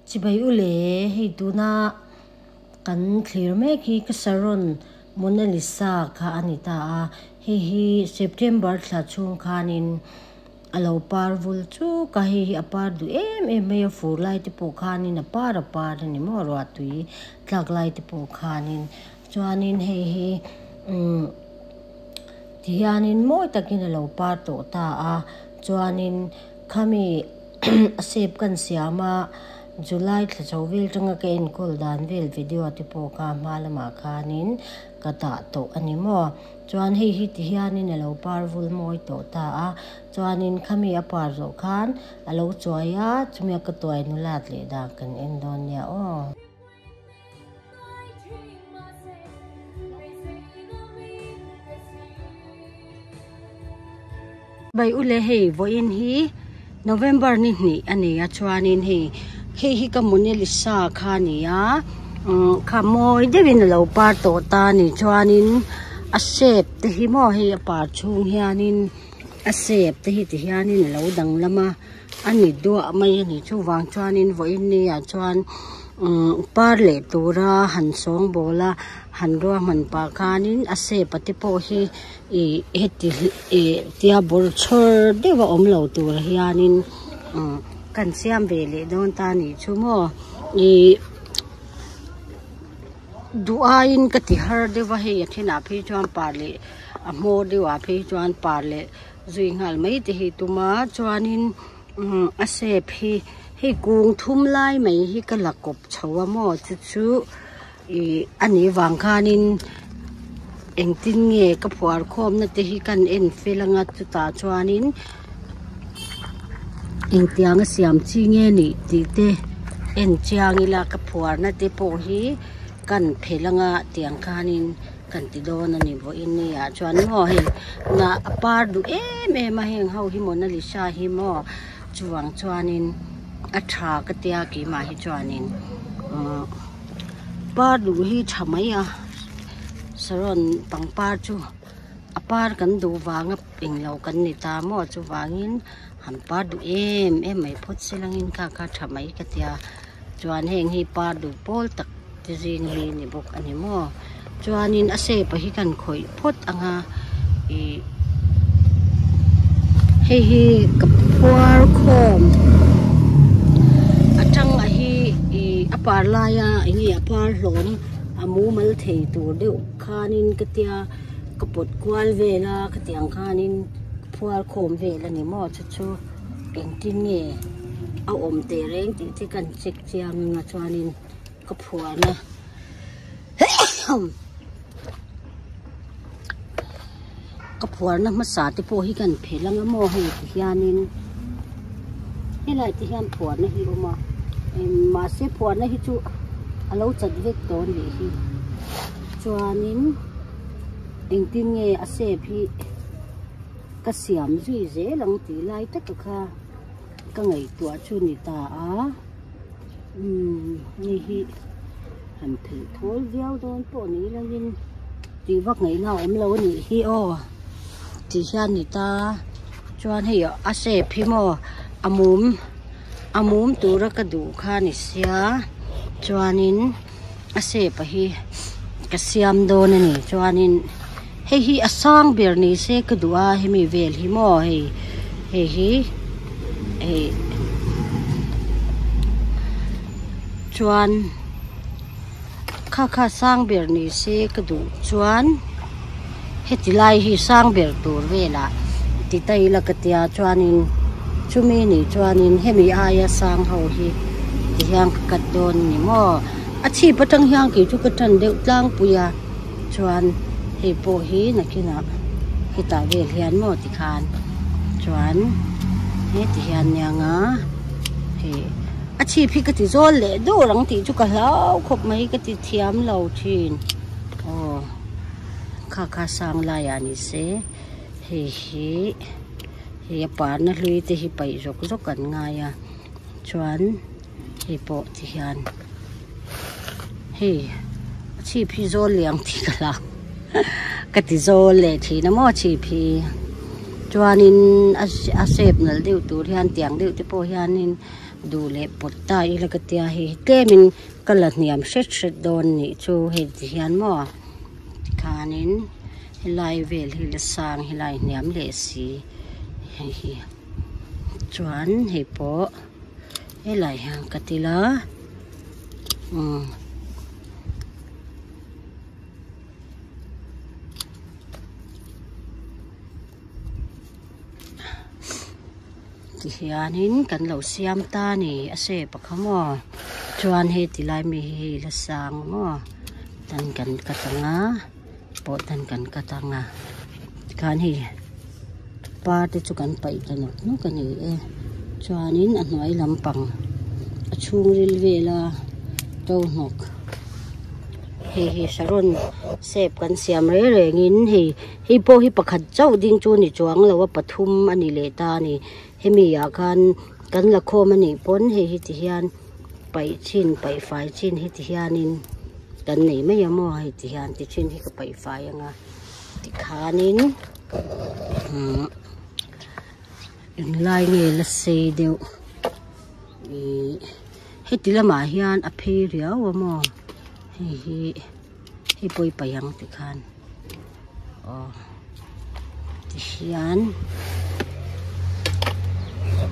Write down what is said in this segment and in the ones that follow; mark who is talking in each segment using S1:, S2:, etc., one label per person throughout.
S1: Chibai u le, hei tuna kan thlir mek hi ka Saron Mona Lisa kha a ni ta a, hei hi September thla chhung khanin a lo par vul chuk a, hei hi a par duh em em mai a, fur lai te pawh khanin a par a par a ni maw, ruah tui tlak lai te pawh khanin chuanin hei hi umm tihianin mawi takin a lo par tawh ta a, chuanin khami a shape kan siam a July thla chho vel tanga ka enkawl dan vel video te pawh kha hma lamah khanin ka dah tawh a ni maw chuan hei hi ti hianin a lo par vul mawi tawh ta a chuanin khami a par zawh khan a lo chuai a chumi a ka tuai nulat leh dan kan en dawn nia aw. Bai ule hei vawiin hi November ni hnih a ni a chuanin hei hei hi ka Monalisa kha a ni a umm kha mawi deuhin a lo par tawh ta a ni chuanin a shape te hi maw hei a par chhung hianin a shape te hi ti hianin a lo danglam a. A ni duah mai a ni chuvang chuanin vawiin ni ah chuan umm par leh tura han sawngbawl a han ruahman pah khanin a shape a te pawh hi ih heti ih tia bawr chhawr deuh a awm lo tur hianin umm kan siam ve leh dawn ta a nih chu maw ih duh aiin ka ti har deuh a hei a thenah phei chuan par leh a hmawr deuh ah phei chuan par leh. Zui nghal mai te hi tum a chuanin umm a shape hi hei kung thum lai mai hi ka la kawp chho a maw chu chu ih a nih vang khanin engtin nge ka phuar khawm na te hi kan en fel anga chutah chuanin engtiang a siam chi nge nih tih te en chiang ila ka phuar na te pawh hi kan phelh anga tiang khanin. Kan ti dawn a ni vawiin ni ah chuan maw hei na a par duh em em a heng ho hi Mona Lisa hi maw chuvang chuanin a tha ka tia keimah hi chuanin uhh par duh hi tha mai a saron pangpar chu a par kan duh vanga englo kan ni ta maw chuvangin han par duh em em mai phawt se langin kha kha tha mai ka tia chuan heng hi par duh pawl tak te zing hi ni bawk a ni maw chuanin a shape hi kan khawih phawt ang a ih hei hi ka phuar khawm a tang a hi ih a par laia eng nge a par hlawm a mumal thei tur deuh khanin ka tia ka pawt kual vel a khatiang khanin ka phuar khawm vel a ni maw chu chu engtin nge a awm teh reng tih te kan check chiang anga chuanin ka phuarna ka phuarna hmasa te pawh hi kan phelh anga maw hei ti hianin helai te hian phuarna hi a awm a mahse phuarna hi chu a lo chat vek tawh a nih hi chuanin engtin nge a shape hi ka siam zui zel ang tih lai taka kha ka ngaihtuah chu ni ta a. Umm hei hi han phelh thawl viau dawn pawh ni langin tih vak ngaihna a awm lo a nih hi aw tih hian ni ta chuan hei a shape hi maw a mum a mum tura ka duh kha a ni sia chuanin a shape a hi ka siam dawn a ni chuanin hei hi a sang ber ni se ka duh a hemi vel hi maw hei hei hi hei chuan kha kha sang ber ni se ka duh chuan heti lai hi sang ber tur velah ti ta ila ka tia chuanin chumi nih chuanin hemi aia sang ho hi ti hian ka cut dawn a ni maw a chhip atang hian kei chu ka tan deuh tlangpui a. Chuan hei pawh hi nakinah hetah vel hian maw tikhan chuan heti hian nia nga hei a chhip hi ka ti zawl leh deuh ang tih chu ka hlau khawp mai ka ti thiam lo thin aw kha kha sang laiah ni se hei hi hei a parna hlui te hi paih zawk zawk an ngai a chuan. Hei pawh ti hian hei a chhip hi zawl leh ang tih ka hlau ka ti zawl leh thin a maw chhip hi chuanin a shape nalh deuh tur hian tiang deuh te pawh hianin Duh leh pawt ta ila ka tia hei hi tlemin ka la hniam hret hret dawn nih chu hei ti hian maw tikhanin helai vel hi la sang helai hniam leh si hei hi chuan hei pawh helai hian ka ti la umm. Tihianin kan lo siam ta a ni a shape a kha maw chuan hei ti lai mi hi hei la sang maw tan kan cut ang a pawh tan kan cut ang a tikhan hei par te chu kan paih ta nawk nawk a ni e chuanin a hnuai lampang a chhungril vela to hnawk hei hi saron shape kan siam reng rengin hei. Hei pawh hi pakhat chauh ding chu ni chuang lo a pathum a ni leh ta a ni. Hemi ah khan kan la khawm a nih pawn hei hi ti hian paih chin paih fai chin hi ti hianin kan nei mai a maw hei ti hian ti chin hi ka paih fai anga tikhanin umm englai nge la sei deuh ihh heti lamah hian a phei riau a maw hei hi hei pawh i paih ang tikhan. Aw tihian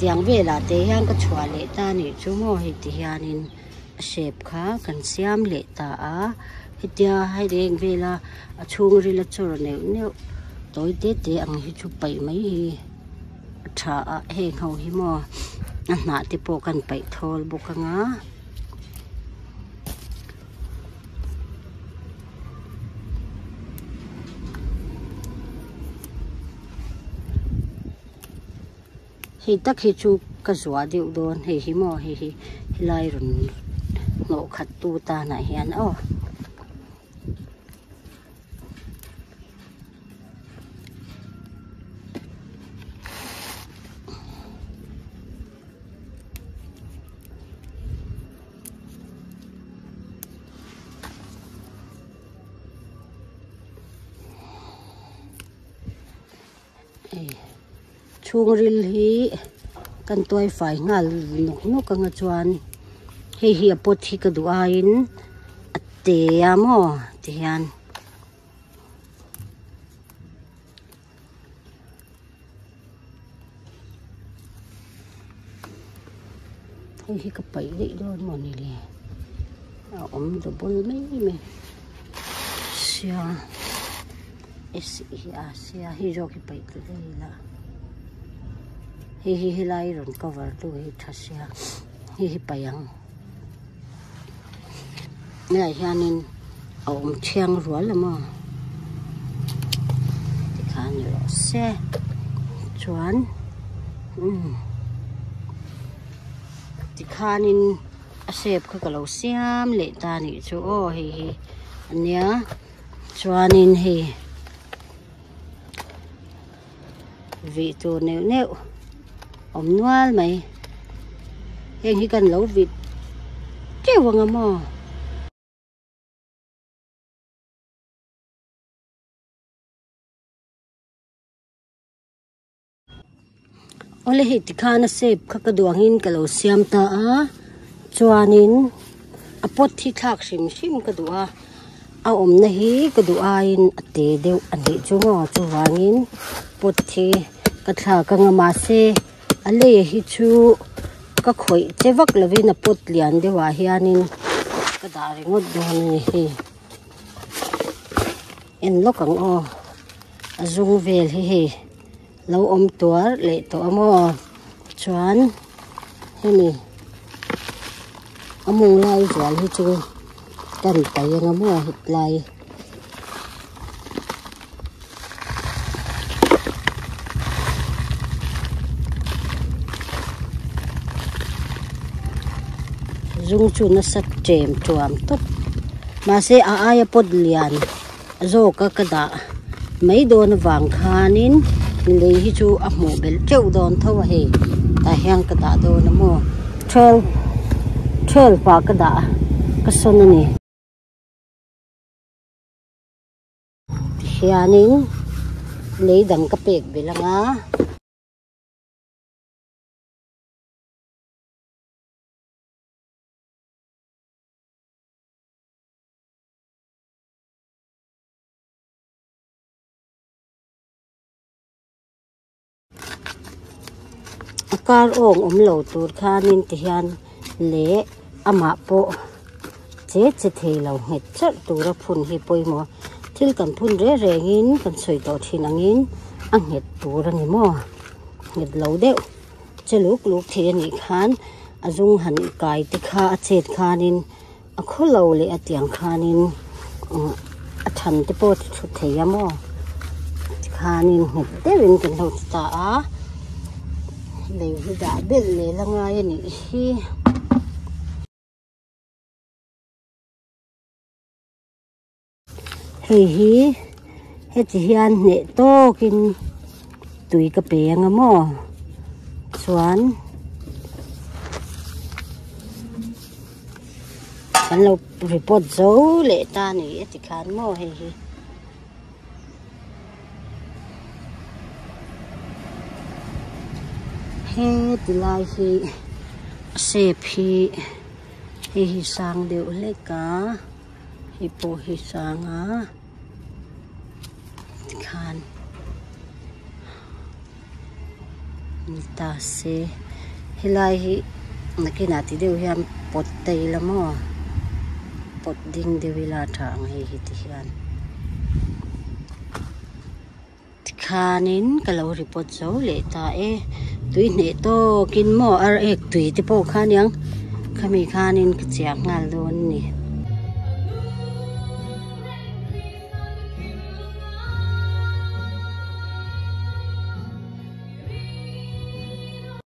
S1: tiang velah te hian ka chhuah leh ta anih chu maw hei ti hianin a shape kha kan siam leh ta a hetia hei eng vela a chhungril a chawr neuh neuh tawi te te ang hi chu paih mai hi a tha a heng ho hi maw a hnah te pawh kan paih thawl bawk anga. Hei tak hi chu ka zuah deuh dawn hei hi maw hei hi helai rawn hnawh khat tu tanah hian aw. Chhungril hi kan tuai fai nghal nawk nawk anga chuan hei hi a pot hi ka duh aiin a te a maw ti hian. Hei hi ka paih daih dawn maw ni le a awm double mai mai sia s e a sia hei zawk hi paih ta daih ila hei hi helai rawn cover tu hi tha sia hei hi paih ang helaiah hianin a awm thiang rual a maw tikhan ni rawh se chuan umm tikhanin a shape kha ka lo siam leh ta a nih chu aw hei hi ania chuanin hei vih tur neuh neuh awm nual mai heng hi kan lo vih teuh ang a maw. Awle hei tikhan a shape kha ka duh angin ka lo siam ta a chuanin a pot hi thlak hrim hrim ka duh a a awmna hi ka duh aiin a te deuh a nih chu maw chuvangin pot hi ka thlak anga mahse a lei hi chu ka khawih che vak lovin a pot lian deuhah hianin ka dah ringawt dawn a ni hei. En lawk ang aw a zum vel hi hei lo awm tuar leh tawh a maw chuan hemi a mawng lai zual hi chu kan paih ang a maw hetlai. Zung chu nasa ṭem ṭuam tawp mahse a aia pawt lian zawk a ka dah mai dawn avang khanin lei hi chu a hmuh belh teuh dawn tho a hei tah hian ka dah dawn a maw twelve twelve ah ka dah a ka sawn a ni. Tihianin lei dang ka pek belh ang a. A kar awng awm lo tur khanin tihian leh amah pawh che che thei lo nghet charh tura phun hi pawimawh a. Thil kan phun reng rengin kan sawi tawh thin angin a nghet tur a ni maw? Nghet lo deuh che luk luk thei a nih khan a zung han kai te kha a chet khanin a khaw lo leh a tiang khanin a than te pawh ti thut thei a maw tikhanin nghet deuhin kan lo ti ta a lei hi dah belh leh la ngai a nih hi. Hei hi heti hian hneh tawkin tui ka pe anga maw chuan kan lo report zo leh ta a ni e tikhan maw hei hi. Heti lai hi a shape hi hei hi sang deuh hlek a. Hei pawh hi sang a tikhan ni ta se helai hi nakinah ti deuh hian pawt ta ila maw pawt ding deuh ila a tha ang hei hi ti hian tikhanin ka lo report zo leh ta e tui hneh tawkin maw ar ek tui te pawh kha aniang khami khanin ka chiah nghal dawn a ni.